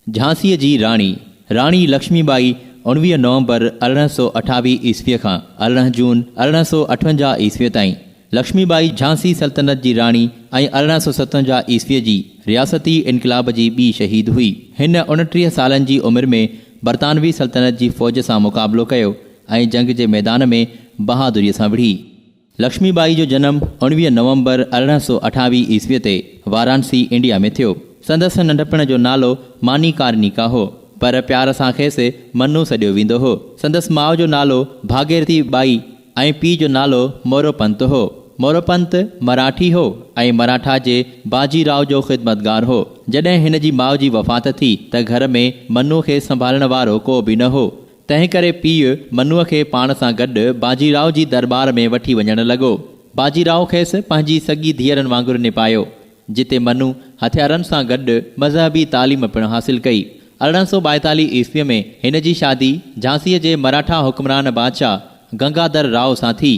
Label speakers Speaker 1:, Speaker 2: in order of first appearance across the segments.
Speaker 1: جھانسيء جي راڻي، راڻي لڪشمي ٻائي 19 نومبر 1828 عيسويء کان 18 جون 1858 عيسويء تائين، لڪشمي ٻائي جھانسي سلطنت جي راڻي ۽ 1857 عيسويء جي رياستي انقلاب جي ٻي شهيد هئي. هن 29 سالن جي عمر ۾ برطانوي سلطنت جي فوج سان مقابلو ڪيو ۽ جنگ جي ميدان ۾ بهادريء سان وڙهي. لڪشمي ٻائي جو جنم 19 نومبر 1828 عيسويء تي وارانسي، انڊيا ۾ ٿيو. سندس ننڍپڻ جو نالو مانيڪارنيڪا هو، پر پيار سان کيس منو سڏيو ويندو هو. سندس ماء جو نالو ڀاگيرٿي ٻائي ۽ پيء جو نالو موروپنت هو. موروپنت مراٺي هو ۽ مراٺا جي باجي راء جو خدمتگار هو. جڏهن هن جي ماء جي وفات ٿي ته گهر ۾ منو کي سنڀالڻ وارو ڪو به نه هو. تنهنڪري پيء منوء کي پاڻ سان گڏ باجي راء جي درٻار ۾ وٺي وڃڻ لڳو. باجي راء کيس پنهنجي سڳي ڌيئرن وانگر نپايو، جتي منو هٿيارن سان گڏ مذهبي تعليم پڻ حاصل ڪئي. 1842 عيسويء ۾ هن جي شادي جھانسيء جي مراٺا حڪمران بادشاهه گنگادر راء سان ٿي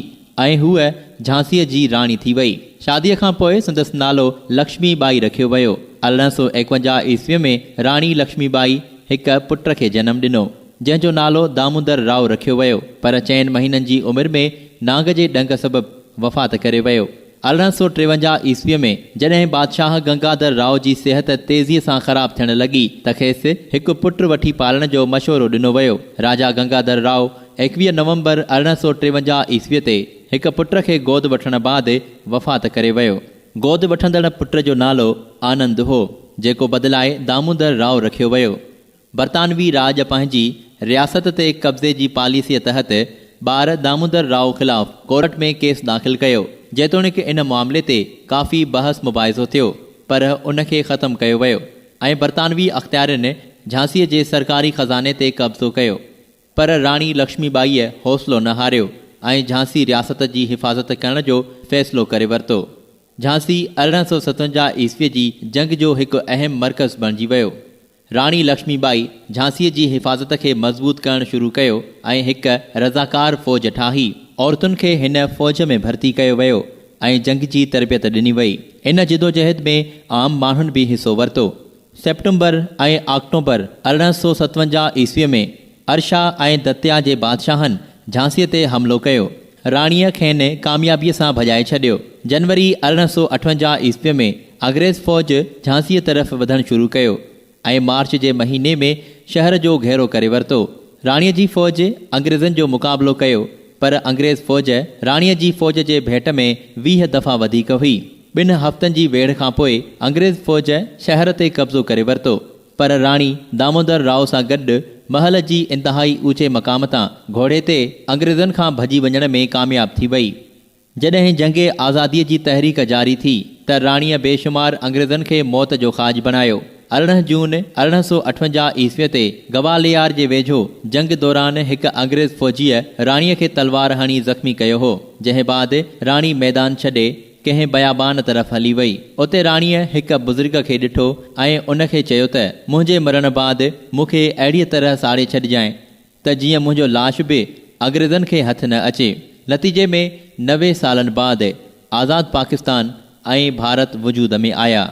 Speaker 1: ۽ هوء جھانسيء جي راڻي ٿي وئي. شاديء کان پوء سندس نالو لڪشمي ٻائي رکيو ويو. 1851 عيسويء ۾ راڻي لڪشمي ٻائي هڪ پٽ کي جنم ڏنو، جنهن جو نالو دامودر راء رکيو ويو، پر چئن مهينن جي عمر ۾ نانگ جي ڏنگ سبب وفات ڪري ويو. 1853 عيسويء ۾ جڏهن بادشاهه گنگادر راء جي صحت تيزيء سان خراب ٿيڻ لڳي ته کيس هڪ پٽ وٺي پالڻ جو مشورو ڏنو ويو. راجا گنگادر راء 21 نومبر 1853 عيسويء تي هڪ پٽ کي گود وٺڻ بعد وفات ڪري ويو. گود وٺندڙ پٽ جو نالو آنند هو، جيڪو بدلائي دامودر راء رکيو ويو. برطانوي راڄ پنهنجي رياست تي قبضي جي پاليسيء تحت ٻار دامودر راء خلاف ڪورٽ ۾ ڪيس داخل ڪيو. جيتوڻيڪ ان معاملي تي ڪافي بحث مباحثو ٿيو، پر ان کي ختم ڪيو ويو ۽ برطانوي اختيارين جھانسيء جي سرڪاري خزاني تي قبضو ڪيو. پر راڻي لڪشمي ٻائيء حوصلو نه هاريو ۽ جھانسي رياست جي حفاظت ڪرڻ جو فيصلو ڪري ورتو. جھانسي 1857 عيسويء جي جنگ جو هڪ اهم مرڪز بڻجي ويو. راڻي لڪشمي ٻائي جھانسيء جي حفاظت کي مضبوط ڪرڻ شروع ڪيو ۽ هڪ رضاڪار فوج ٺاهي. عورتن کي هن فوج ۾ ڀرتي ڪيو ويو ۽ جنگ جي تربيت ڏني وئي. ان جدوجهد ۾ عام ماڻهن به حصو ورتو. سيپٽمبر ۽ آڪٽوبر 1857 عيسويء ۾ ارشا ۽ دتيا جي بادشاهن جھانسيء تي حملو ڪيو. راڻيء کين ڪاميابيء سان ڀڄائي ڇڏيو. جنوري 1858 عيسويء ۾ انگريز فوج جھانسيء طرف وڌڻ شروع ڪيو ۽ مارچ جي مهيني ۾ شهر جو گهيرو ڪري ورتو. راڻيء جي فوج انگريزن جو مقابلو ڪيو، پر انگريز فوج راڻيء جي فوج جي ڀيٽ ۾ 20 دفعا وڌيڪ هئي. ٻن هفتن جي ويڙهه کان پوء انگريز فوج شهر تي قبضو ڪري ورتو، پر راڻي دامودر راء سان گڏ محل جي انتهائي اوچي مقام تان گهوڙي تي انگريزن کان ڀڄي وڃڻ ۾ ڪامياب ٿي وئي. جڏهن جنگ آزاديء جي تحريڪ جاري ٿي ته راڻيء بيشمار انگريزن کي موت جو کاڄ بڻايو. 18 جون 1858 عيسويء تي گواليار جي ويجهو جنگ دوران هڪ انگريز فوجيء راڻيء کي تلوار هڻي زخمي ڪيو هو، جنهن بعد راڻي ميدان ڇڏي ڪنهن بيابان طرف هلي وئي. اتي راڻيء هڪ بزرگ کي ڏٺو ۽ ان کي چيو ته، منهنجي مرڻ بعد مون کي اهڙيء طرح ساڙي ڇڏجانء ته جيئن منهنجو لاش به انگريزن کي هٿ نه اچي. نتيجي ۾ 90 سالن بعد آزاد پاڪستان ۽ ڀارت وجود ۾ آيا.